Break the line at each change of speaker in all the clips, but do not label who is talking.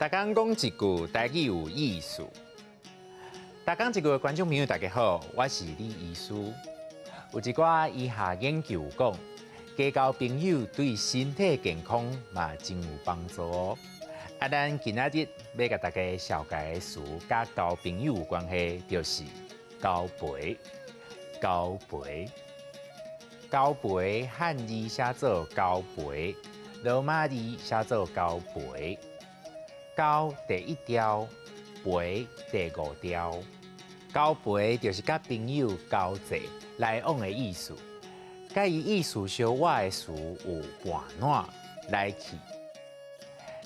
工講一句台語有意思。逐工一句的觀眾朋友，大家好，我是李醫師。有一寡醫學研究講，加交朋友對身體健康嘛真有幫助哦。啊，咱今仔日欲共大家紹介的詞，佮交朋友有關係，就是交陪。交陪，交陪，漢字寫做交陪，羅馬字寫做交陪。交第一調，陪第五調。交陪就是佮朋友交際來往的意思。佮伊意思相倚的詞有伴撋來去。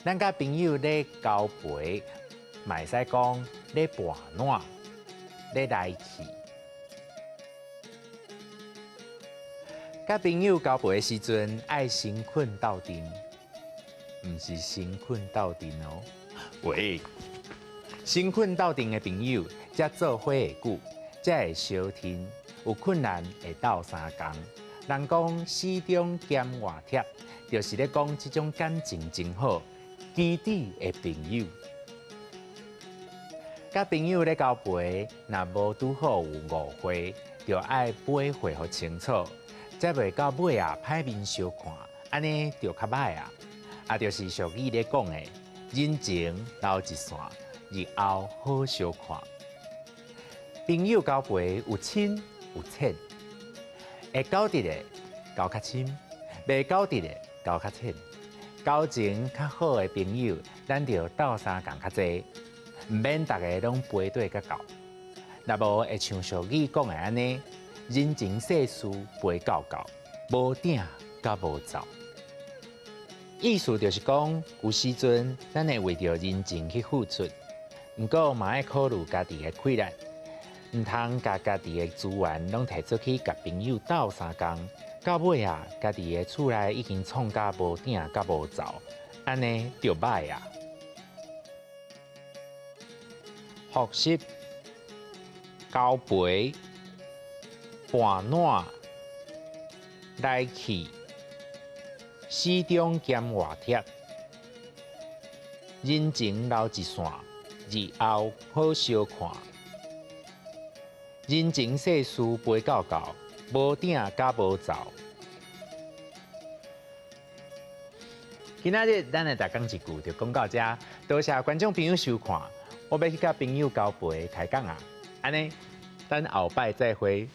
咱佮朋友咧交陪，嘛會使講咧伴撋咧來去。佮朋友交陪的時陣，愛誠懇鬥陣，毋是身份鬥陣哦。喂，誠懇鬥陣的朋友，才做伙會久，才會相挺，有困難會鬥相共。人講死忠兼活貼，就是咧講這種感情真好、基底的朋友。佮朋友咧交陪，若無拄好有誤會，就愛掰話予清楚，才袂到尾啊歹面相看，按呢就較歹啊。啊，就是俗語咧講的，人情留一線，日後好相看。朋友交陪有深有淺，會交得的交較深，袂交得的交較淺。交情較好的朋友，咱著鬥相共較濟，毋免逐个攏陪對甲到。若無會像俗語講的按呢，人情世事陪到到，無鼎佮無灶。意思就是講，有時陣咱會為著人情去付出，毋過嘛愛考慮家己的氣力，毋通共家己的資源攏提出去共朋友鬥相共，到尾啊，家己的厝內已經創甲無鼎佮無灶，按呢就歹啊。複習、交陪、伴撋、來去。死忠兼活貼，人情留一線，日後好相看。人情世事陪到到，無鼎佮無灶。今仔日咱的逐工一句就講到這，多謝觀眾朋友收看。我欲去佮朋友交陪開講啊，按呢，咱後擺再會。